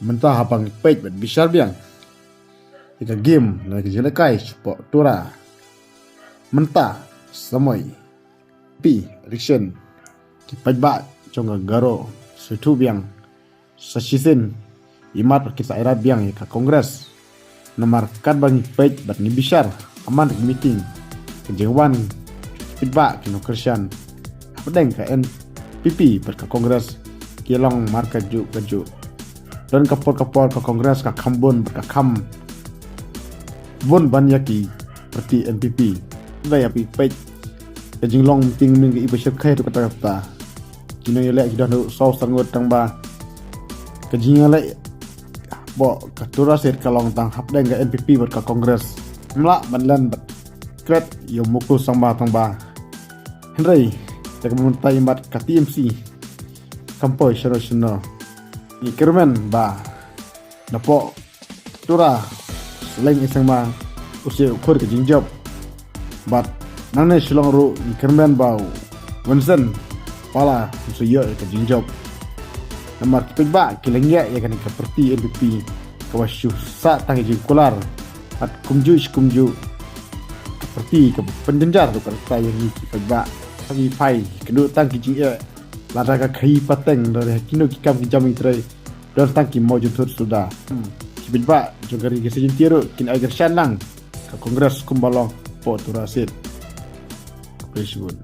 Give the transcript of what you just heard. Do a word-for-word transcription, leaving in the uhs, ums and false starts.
Mynta haba ngi peit bad bishar biang ïa ka game ne ka jingïalehkai shapoh Tura mynta, samoi pi election, ki paidbah jong ka Garo sngewthuh biang sa shisien, imat bad ki sa ïarap biang ïa ka Congress. Namar katba ngi peit bad ngi bishar ha man ka meeting, ka jingwan ki paidbah ki nongkyrshan hapdeng ka N P P bad ka Congress ki long markajuh kajuh. Don ka por ka por ka Congress ka kham bun bad ka kham bun ban ïa ki party N P P. Hynrei haba phi peit ka jinglong meeting mynta ka i ba shyrkhei ruh kata kata, ki nongïaleh ki don haduh saw san ngut, tang ba ka jingïaleh hapoh ka Tura seat ka long tang hapdeng ka N P P bad ka Congress. Ym lah ban len bad klet ïa u Mukul Sangma, tang ba hynrei te ka mynta imat ka T M C kam poi shano shano. Ngi kyrmen ba napoh Tura, Saleng Ïing Sangma u sa ïoh khur ka jingjop. Bad nangne Shillong ruh ngi kyrmen ba u Vincent Pala u sa ïoh ïa ka jingjop. Namar ki paidbah ki la ngiah ïa kane ka party N P P kaba shu sah tang ïa jingkular. Bad kumjuh shi kumjuh ka party kaba pynjynjar ruh ka rta ïa ngi ki paidbah. Ka ngi phai kynduh tang ki jingeh lada ka khaïi pateng, lada kino ki kam ki jam ngi trei don tang ki mawjynthut suda. Hmm. Ki paidbah jong ka ri ka Saint James ruh kin ai kyrshan lang ka Congress kumba long hapoh Tura seat. Khublei shibun.